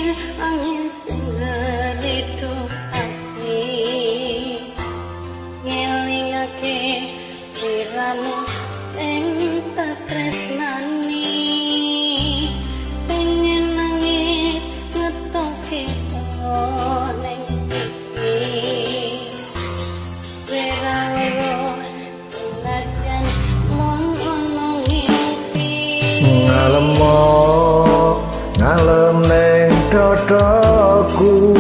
Angin sing ngeliduk ati ngelingake sliramu sing tak tresnani, pengen nangis ngetoke ning pipi wera-wera senajan mung ana ngimpi. Ngalemo ngalem ning dadaku,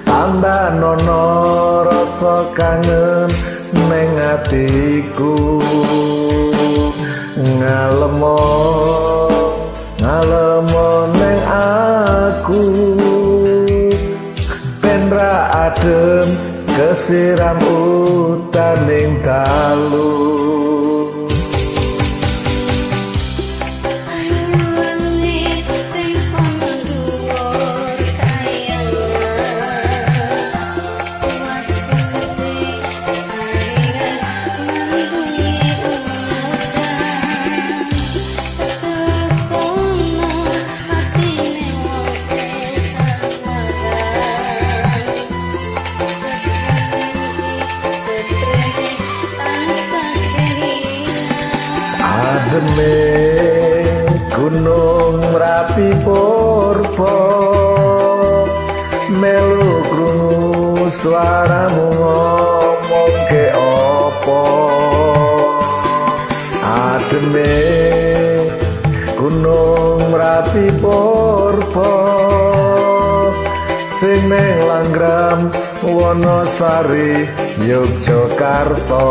tambah nono rasa kangen ning atiku. Ngalemo ngalemo ning aku, ben ra adem kesiram utaning dalu. Ademe Gunung Merapi purba, melu krungu suaramu ngomongke apa. Ademe Gunung Merapi purba, sing ning Langgram Wonosari Yogyakarta.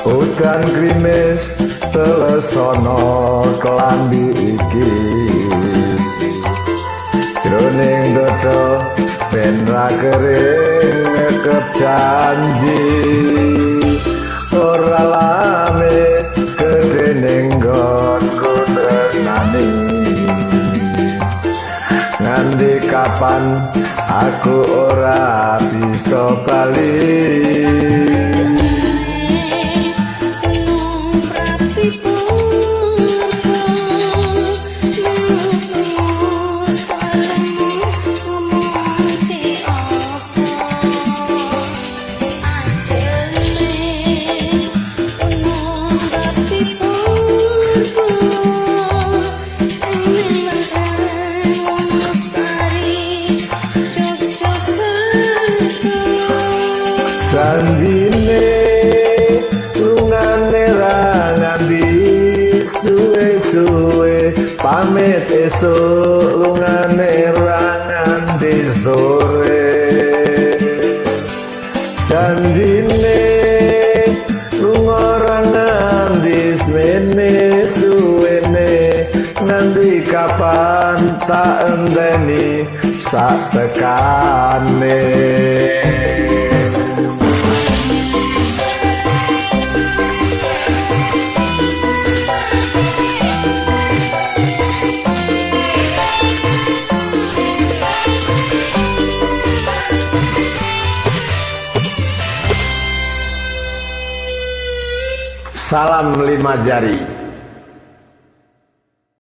Udan grimis telesono klambi iki, jroning dada ben ra kering ngekep janji. Ora lame gedhe ning nggonku tresnani, nganti kapan aku ora bisa bali. Janjine lungane ra nganti suwe-suwe, pamit esuk lungane ra nganti sore. Janjine lunga ra nganti semene suwene, nganti kapan tak enteni sak tekane. Salam lima jari.